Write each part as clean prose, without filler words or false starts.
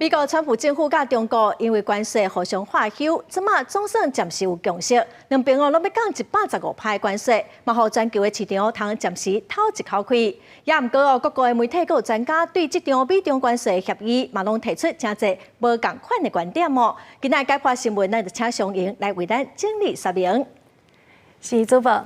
美國川普政府佮中國因為關稅互相話休，這馬總算暫時有共識，兩邊哦攏欲降115趴關稅，嘛予全球的市場通暫時透一口氣。也毋過哦，各國的媒體閣有專家對這場美中關稅協議嘛攏提出誠濟無仝款的觀點哦。今仔解破新聞，咱就請雙瑩來為咱整理說明。是主播。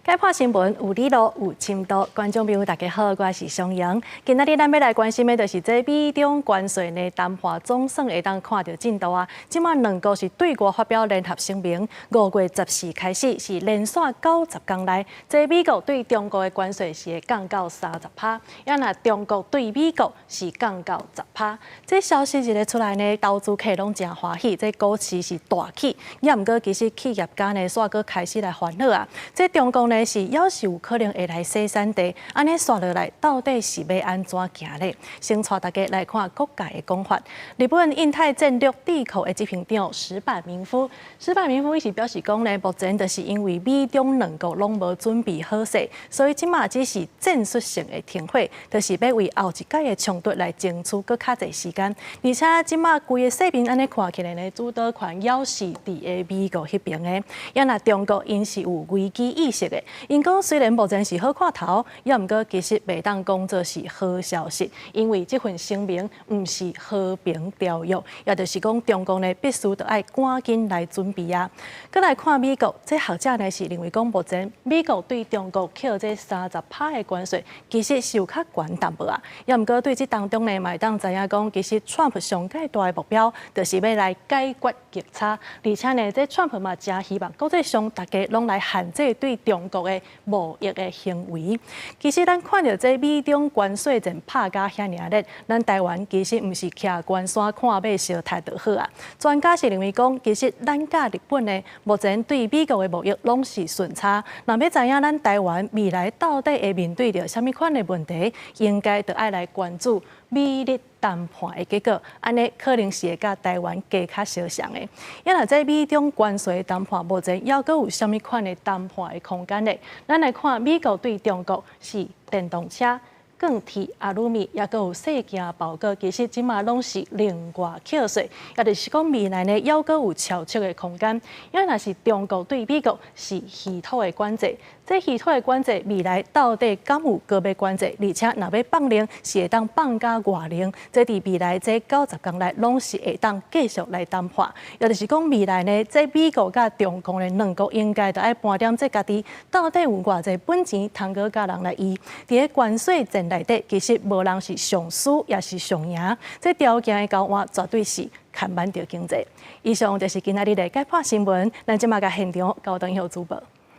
解破新聞有理路有深度，觀眾朋友大家好，我是雙瑩。今仔日咱欲來關心的，就是這美中關稅的談判總算會當看著進度啊！這馬兩國是對外發表聯合聲明，5月14開始是連續90工內，這美國對中國的關稅是會降到30趴，啊若中國對美國是降到10趴。這消息一个出來呢，投資客攏誠歡喜，這股市是大起。也毋過其實企業家呢，煞閣開始來煩惱啊！這中國呢是猶是有可能會來洗產地，按呢紲落來到底是欲按怎行咧？先帶大家來看各界的講法。日本印太戰略智庫的執行長矢板明夫，矢板明夫伊是表示講呢，目前就是因為美中兩國攏無準備好勢，所以這馬只是戰術性的停火，就是欲為後一擺的衝突來爭取閣較濟時間。而且這馬規个世面按呢看起來呢，主導權猶是佇个美國彼邊的，啊若中國𪜶是有危機意識的。𪜶講雖然目前是好看頭，也毋過其實袂當講做是好消息，因為這份聲明毋是和平條約，也就是講中國呢必須著愛趕緊來準備啊。閣來看美國，這學者呢是認為講目前美國對中國扣這30趴的關稅，其實是有較懸淡薄啊。也毋過對這當中呢，嘛會當知影講，其實川普上蓋大的目標，就是欲來解決逆差，而且呢，這川普嘛誠希望國際上大家攏來限制對中國的貿易的行為。其實咱看著這美中關稅戰拍甲遐爾熱，咱台灣其實毋是徛關山看馬相刣就好啊。專家是認為講，其實咱佮日本呢，目前對美國的貿易攏是順差。若欲知影咱台灣未來到底會面對著啥物款的問題，應該著愛來關注美日談判的結果，按呢可能是會佮台灣加較相像的。啊若這美中關稅談判目前猶閣有啥物款的談判的空間咧？咱來看美國對中國是電動車、鋼鐵、阿魯米，猶閣有細件包裹，其實這馬攏是另外扣稅，也就是講未來呢，猶閣有超出的空間。啊若是中國對美國是稀土的管制，這稀土的管制未來到底敢有閣欲管制？而且若欲放量，是會當放甲偌量？這佇未來這90工內，攏是會當繼續來談判。也就是講未來呢，這美國佮中國呢兩國應該著愛盤點這家己到底有偌濟本錢通閣佮人來醫。佇个關稅戰內底，其實無人是上輸，也是上贏。這條件的交換絕對是牽絆著經濟。以上就是今仔日的解破新聞，咱這馬共現場交轉予主播。